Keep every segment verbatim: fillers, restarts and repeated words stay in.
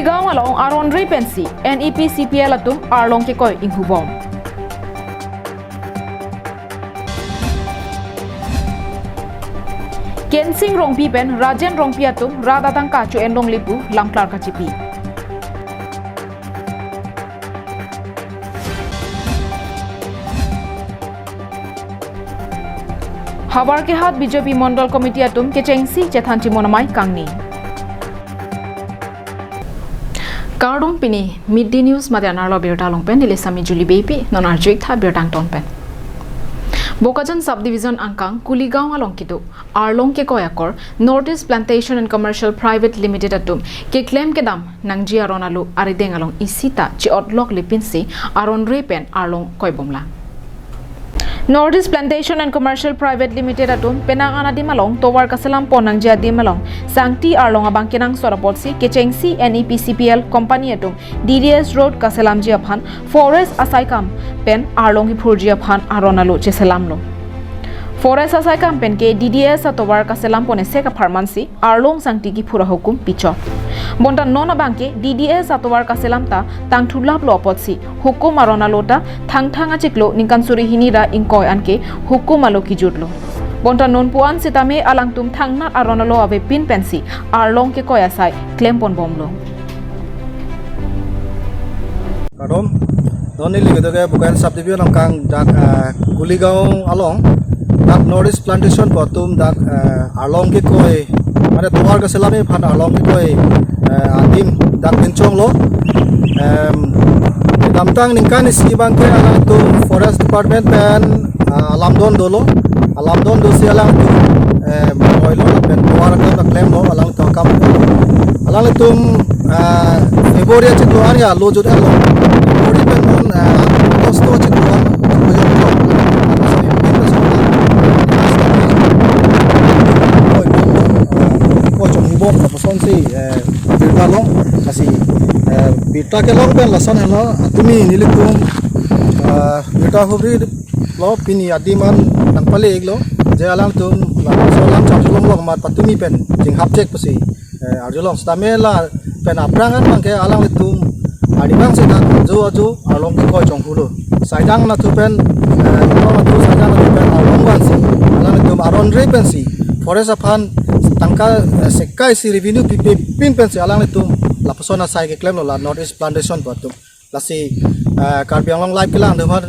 Gaon along aron re pensi N E P C P L atum arlong kekoi inghubom. Kensing Rongpi pen Rajen Rongpi atum rat atangka cho-en longle pu lamklar kachipi. Howraghat B J P Mondol Committee atum kechengsi chethan chimon amei kangni. Kardom, pini Midday News mate anerlo birta along pen neli Sami Julie Beypi, non arju-ik tha birta angton pen. Bokajan Subdivision angkang Kuligaon along kedo arlong kekoi akor North East Plantation and Commercial Private Limited atum keklem kedam nangji aron alo arideng along isi ta che-otlokle pinsi aron re pen arlong koibomlang. North East Plantation and Commercial Private Limited atum penang an adim along tovar kaselam pon nangji adim along sangti arlong abang kenangsot apotsi kechengsi N E P C P L company atum D D S road kaselamji aphan forest asaikam pen arlong kiphurji aphan aron alo cheselamlo. Forest asaikam pen ke D D S atovar kaselam pon esek apharmansi arlong sangti kiphur ahukum pichot. Bonta non abang ke D D S atovar kaselam ta tangthulaplo apotsi hukum aron alo ta Thangthang achiklo ningkan suri hini ra ingkoi an ke hukum alo kijutlo. Bonta non pu-an sitame alangtum thangnat aron alo avepin pensi arlong kekoi asai klem ponbomlo. Kardom, non neli kedo ke Bokajan Subdivision angkang dak, eh, Kuligaon along dak North East Plantation pu atum dak, eh, arlong kekoi, mane tovar kaselamji aphan arlong kekoi, eh, adim dak pinchonglo. Em, kedamtang ningkan isi abang ke alangtum Forest Department pen, ah, alamdon dolo. Alamdon dosi alangtum, em, koilo lapen tovar akam ta klemlo, alangtum akam. Alanglitum, ah, February achiklo an ya lo jut-etlo. February pen non, ah, August achiklo an. Koi chonghubom, kosonsi, eh, birta long, lasi, eh, birta kelong pen lason helo, atumi nelitum, eh, birta hubri lo, pini adim an nangpale-iklo, je alangtum, la, so alam cham long long mat patumi pen, chinghap chek pusi, eh, arjulong sitame lapen aphrang an abang ke alanglitum, arimang seta ajo ajo, arlong kekoi chonghulo. Saidang nathu pen, eh, arlong nathu saidang nathu pen arlong vansi, alanglitum aron re pensi, forest aphan tangka, eh, sekai isi revenue pipe pin pensi alanglitum lapuson asai keklemlo la North East Plantation pu atum. Lasi, eh, Karbi Anglong Live kelang atum aphan,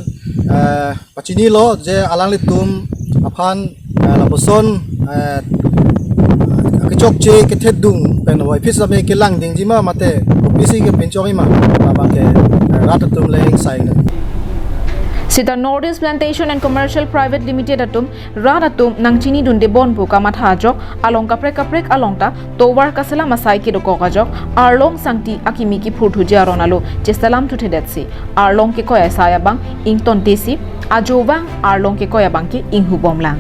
eh, pachinilo je alanglitum aphan, eh, lapuson, eh, kechokche kethedung pen voiphit sitame kelang dingjima mate kopisi kepinchongji ma, labang ke, eh, rat atum le ingsai. Seta North East Plantation and Commercial Private Limited atum rat atum nangchinidunde bon pu kamatha ajok along kaprek kaprek along ta tovar kaselam asai kedokok ajok arlong sangti akimi kiphurthuji aron alo cheselam thuthedetsi arlong kekoi asai abang ingtontesi ajovang arlong kekoi abang ke inghubomlang.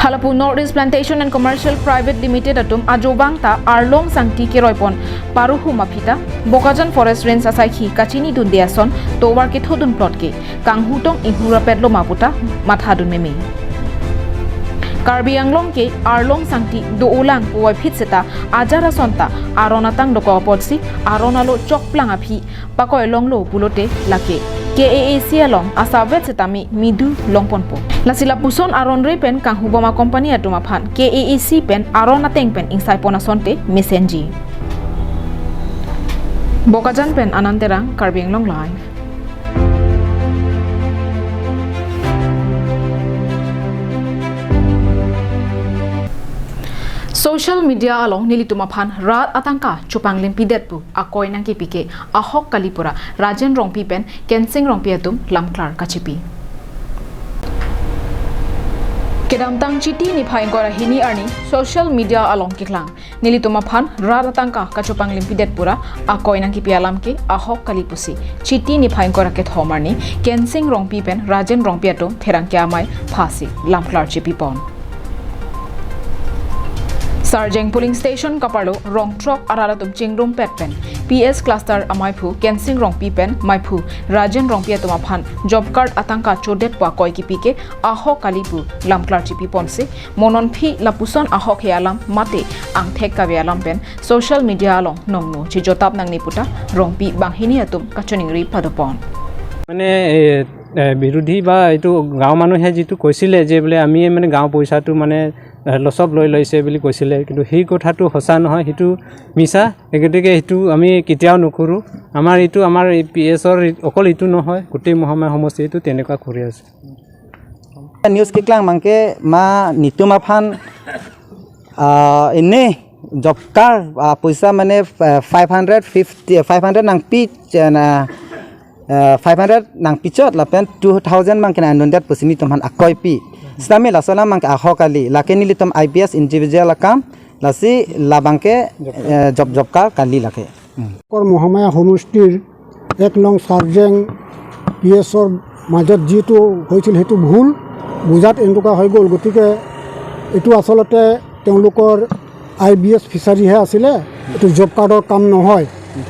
Halapu North East Plantation and Commercial Private Limited atum ajovang ta arlong sangti keroipon paruhum aphi ta Bokajan Forest Range asaikhi kachinidunde ason tovar kethodun plot ke kanghutong inghurapetlo ma puta mathadun meme. Karbi Anglong ke arlong sangti do-olang puvoiphit seta ajar ason ta aron atang dokok apotsi aron alo chokplang aphi pakoi longlo pulote lake K A A C along asavet setame midu longponpo. Lasi lapuson aron re pen kanghubom a-company atum aphan K A A C pen aron ateng pen ingsaipon asonte mesenji. Bokajan pen Anand Terang, Karbi Anglong Live. Social media along nelitum aphan rat atangka chopanglimpidet pu akoi nangkepi ke ahok kali pura Rajen Rongpi pen Kensing Rongpi atum lamklar kachipi. Kedamtang Chiti niphai ingkoi ra hini arni social media along keklang nelitum aphan rat atangka kachopanglimpidet pura akoi nangkepi alam ke ahok kali pusi Chiti niphai ingkoi ra kethom arni Kensing Rongpi pen Rajen Rongpi atum pherangke amei phasi lamklar chipipon. Sarjeng polling station kaparlo rong throk arat atum chingrum pet pen P S cluster amaiphu Kensing Rongpi pen maiphu Rajen Rongpi atum aphan job card atangka chodet pu akoi kipi ke ahok kali pu lam klarchipi ponsi, mo non phi lapuson ahok he alam mate angthek kave alam pen social media along nongno chijotap nangne puta Rongpi banghini atum kachiningri padopon. মানে এ, এ, বিৰোধী বা এইটো গাঁৱৰ মানুহে যিটো কৈছিলে যে বোলে আমি মানে গাঁৱৰ পইচাটো মানে এ, লচব লৈ লৈছে বুলি কৈছিলে, কিন্তু সেই কথাটো সঁচা নহয়, সেইটো মিছা। গতিকে সেইটো আমি কেতিয়াও নকৰোঁ। আমাৰ এইটো আমাৰ এই পি এছৰ অকল এইটো নহয়, গোটেই মহামায়া সমষ্টি এইটো তেনেকুৱা কৰি আছে। News keklang abangke ma netum aphan ah, ini job card ah, poisa mane ah, five hundred fifty, five hundred nangpi chena ah, five hundred nangpichot lapen two thousand abangke nang-anundet pusi netum aphan akoi pi. Sitame laso alam abangke ahok kali. Lake nelitum I B S individual akam, lasi labangke eh, job job card kali lake. কৰ মহামায়া সমষ্টিৰ এক নং চাৰ্জেং পি এছৰ মাজত যিটো হৈছিল, সেইটো ভুল বুজাত এনেকুৱা হৈ গ'ল। গতিকে এইটো আচলতে তেওঁলোকৰ আই বি এছ ফিচাৰীহে আছিলে, এইটো জব কাৰ্ডৰ কাম নহয়।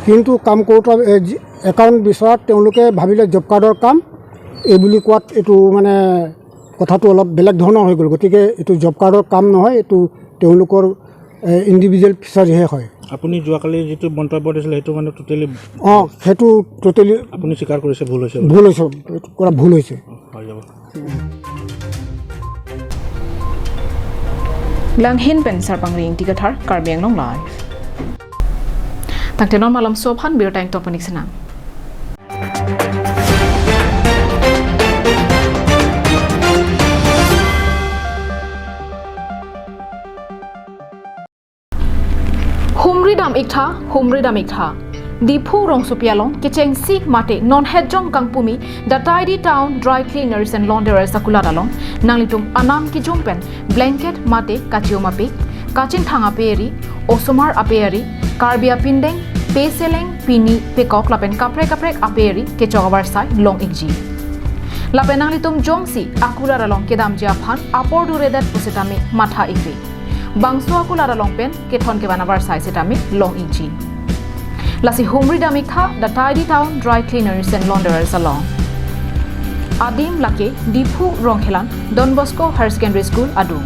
কিন্তু কাম কৰোঁতে এ, যি- একাউণ্ট বিচৰাত তেওঁলোকে ভাবিলে জব কাৰ্ডৰ কাম, এই বুলি কোৱাত এইটো মানে কথাটো অলপ বেলেগ ধৰণৰ হৈ গ'ল। গতিকে এইটো জব কাৰ্ডৰ কাম নহয়, এইটো তেওঁলোকৰ ইণ্ডিভিজুৱেল ফিচাৰীহে হয়। আপুনি যোৱাকালি যিটো মন্তব্য দিছিলে সেইটো মানে টোটেলি অ, সেইটো ট'টেলি আপুনি স্বীকাৰ কৰিছে ভুল হৈছে বুলি? ভুল হৈছে, এইটো কৰা ভুল হৈছে। হৈ যাব। Langhin pen Sarpangri Ingti Kathar, Karbi Anglong Live. Tangte non malam so aphan birta ingtong panik senang. Humri dam iktha, humri dam iktha. Diphu rongsopi along kechengsi mate non hetjong kangpumi the Tidy Town Dry Cleaners and Launderers akulat along nanglitum anam kijung pen blanket mate kachium apik, kachingthang ape eri, osomar ape eri, Karbi apindeng, peseleng, pini, pekok lapen kaprek kaprek ape eri kechok avarsai long ikji. Lapen nanglitum jongsi akulat along kedamji aphan apor duredet pusitame matha ikri. Bangso akulat along pen kethon kevan avarsai sitame long ikji. Lasi humri dam iktha the Tidy Town Dry Cleaners and Launderers along. Adim lake Diphu Rongkhelan Don Bosco Higher Secondary School adung.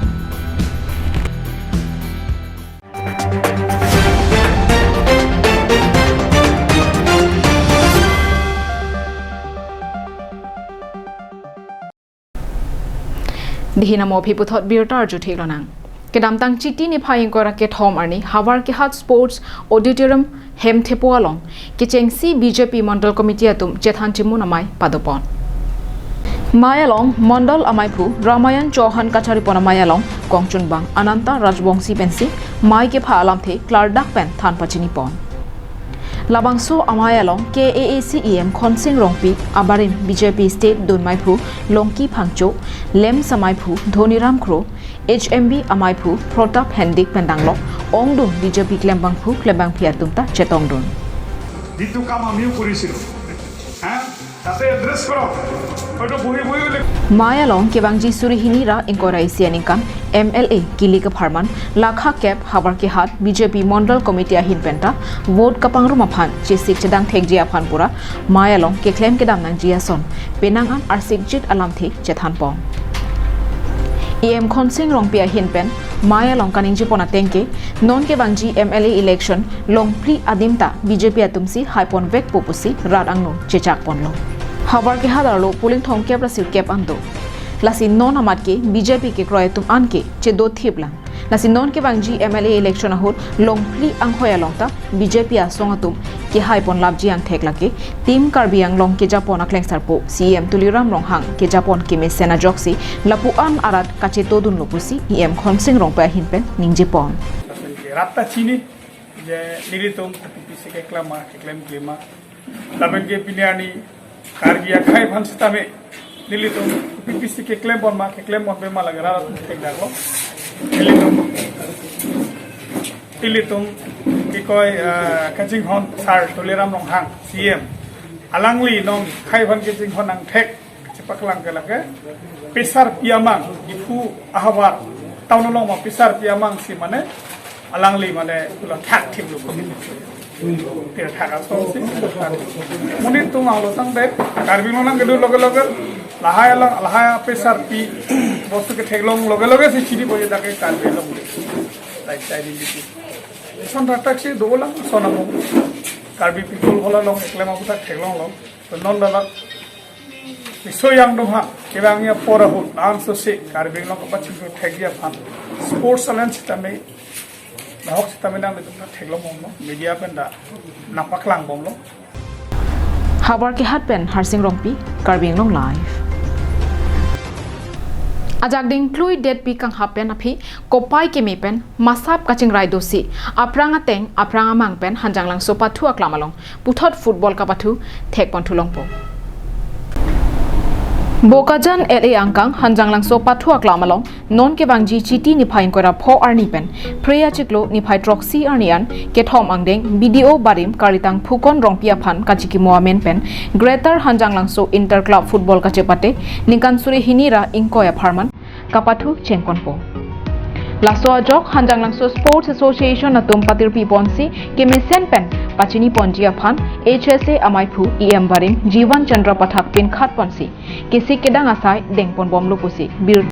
Dihinamo aphi puthot birta arju theklonang. Kedamtang Chiti niphai ingkoi ra kethom arni Howraghat Sports Auditorium Hemthepo along kechengsi B J P Mandal Committee atum chethan chimun amei padopon. Mei along Mandal ameiphu Ramayan Chauhan kacharipon amei along kongchunbang Ananta Rajbongsi pensi mei kepha alamthe klardak pen than pachinipon. Labangso amei along K A A C E M Khonsing Rongpi, abarim B J P State dun meiphu Longki Phangcho, LAMPS ameiphu Dhoniram Kro, H M B ameiphu Pratap Hendik pen danglok ongdung B J P klembangphu klembangpi atum ta chetongdun. যিটো কাম আমিও কৰিছিলোঁ, হা, তাতে এড্ৰেছ কৰক, হয়তো বহি বহিও লিখ- Mei along kevangji suri hini ra ingkoi ra isi aningkan M L A Kili Kapharman lakha kep Howraghat B J P Mandal Committee ahin penta vote kapangrum aphan chesik chedang thekji aphan pura mei along keklem kedam nangji ason penang an arsik jit alamthe chethanpon. E M Khonsing Rongpi ahin pen mei along kaningjepon ateng ke non kevangji M L A election longphli adim ta B J P atumsi haiponvekpo pusi rat angno chechakponlo. Howraghat arlo polling thomkep ra sirkep an do. Lasi non amat ke B J P kekroi atum an ke chedothip lang. Lasi non kevangji M L A election ahut longphli anghoi along ta B J P asong atum kehaiponlap ji angthek lake Team Karbi Anglong kejapon aklengsarpo C E M Tuliram Ronghang kejapon kemesen ajoksi lapu an arat kachetodunlo pusi E M Khonsing Rongpi ahin pen ningjepon. Rata chini je nelitum P P C keklem ma, keklem klem ma. Lapen ke pini arni Karbi akhei aphan sitame nelitum P P C keklem pon ma, keklem ponpe ma lake rat atum thekdaklo. Nelitum, nelitum kekoi ah, kachinghon sir Tuliram Ronghang C E M. Alangli non akhei aphan kachinghon angthek chepaklang ke lake pesar piamang Diphu ahavar town along ma pesar piamang si mane Alangli mane pula thak thik lo kosi. Tira thak asonsi. Monit atum along tangdet, Karbi Anglong nangkedo loge loge, lahai along, lahai apesarpi bostu ketheklong loge loge si chinipo je dak ke Karbi Anglong. Like identity. Son thakthak si dolang, son amo. Karbi people hala along eklem aputhak theklonglo. To non ladak, iso yang dong ha, kevang ya pora hut, ansose Karbi Anglong kapachingthur thekji aphan. Sports challenge sitame, nahok sitame nangtum ta theklong bomlo, media pen ta nangpaklang bomlo. Howraghat pen Harsing Rongpi, Karbi Anglong Live. Ajak dingklui detpi kanghap pen aphi kopai keme pen masap kachingrai dosi, aphrang ateng aphrang amang pen Hanjanglangso pathu aklam along puthot football kapathu thekpon thulongpo. Bokajan L A angkang Hanjanglangso pathu aklam along non kevangji Chiti niphai ingkoi ra pho arni pen Phre achiklo niphai throksi arni an kethom angdeng B D O barim Karlitang Phukon Rongpi aphan kachikimo amen pen Greater Hanjanglangso Inter Club Football kachepate ningkan suri hini ra ingkoi apharman kapathu chengkonpo. Laso ajok Hanjanglangso Sports Association atum patirpi ponsi kemesen pen pachini ponji aphan H S A amaiphu E M barim Jivan Chandra Pathak pinkhat ponsi kesik kedang asai dengpon bomlo pusi bir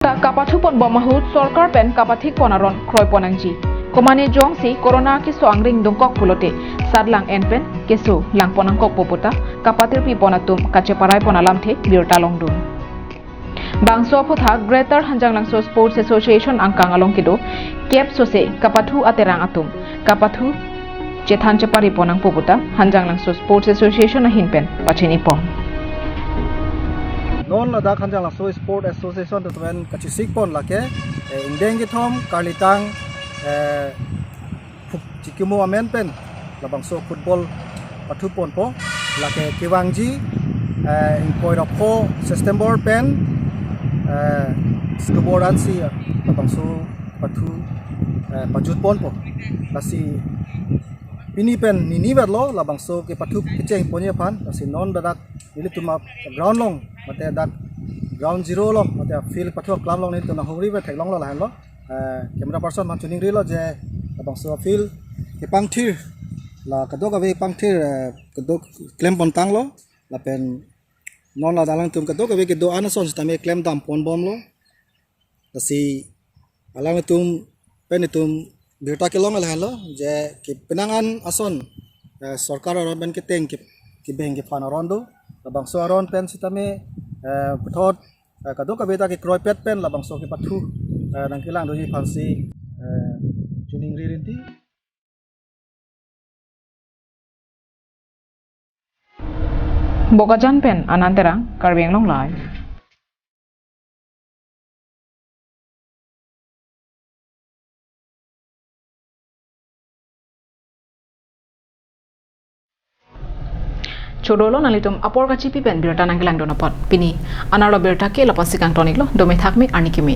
Ta kapathupon bom ahut sorkar pen kapathikpon aron kroipon nangji. Komane jongsi corona keso angring dungkok pulote satlang en pen keso langpon nangkokpo puta kapatirpipon atum kacheparai pon alamthe birta longdun. Bangso aphuthak Greater Hanjanglangso Sports Association angkang along kedo kep sose kapathu aterang atum kapathu chethan cheparipon nangpo puta Hanjanglangso Sports Association ahin pen pachinipon. Non ladak Hanjanglangso Sports Association atum pen kachisikpon lake, eh, ingdeng kethom Karlitang, eh, phu-, chikimo amen pen labangso football pathuponpo, lake kevangji, eh, ingkoi ra pho September pen, eh, October ansi labangso pathu, eh, pajutponpo. Lasi pini pen nini verlo labangso kepathu kechengponji aphan, lasi non ladak nelitum a ground along, mate dak ground zero along, mate field pathu aklam along nelitum nanghumri pen theklonglo lahenlo. Eh, camera person aphan chiningrilo je labangso field kepangthir, la kadokave pangthir, eh, kadok klempon tanglo, lapen non ladak alangtum kadokave kedo-an ason sitame klem dampon bomlo. Lasi alangtum pen itum birta kelong lahenlo je kepenang an ason, eh, sorkar aron pen keteng ke, kebeng kephan aron do. Labangso aron pen sitame, eh, puthot, eh, kadokave ta kekroipet pen labangso kepathu, eh, nangkelangdunji aphansi, eh, chiningri rinti. Bokajan pen Anand Terang, Karbi Anglong Live. Chodolo nanglitum apor kachipi pen birta nangkelangdun apot. Pini anerlo birta ke lapusi kangton-iklo, dome thakme arni keme.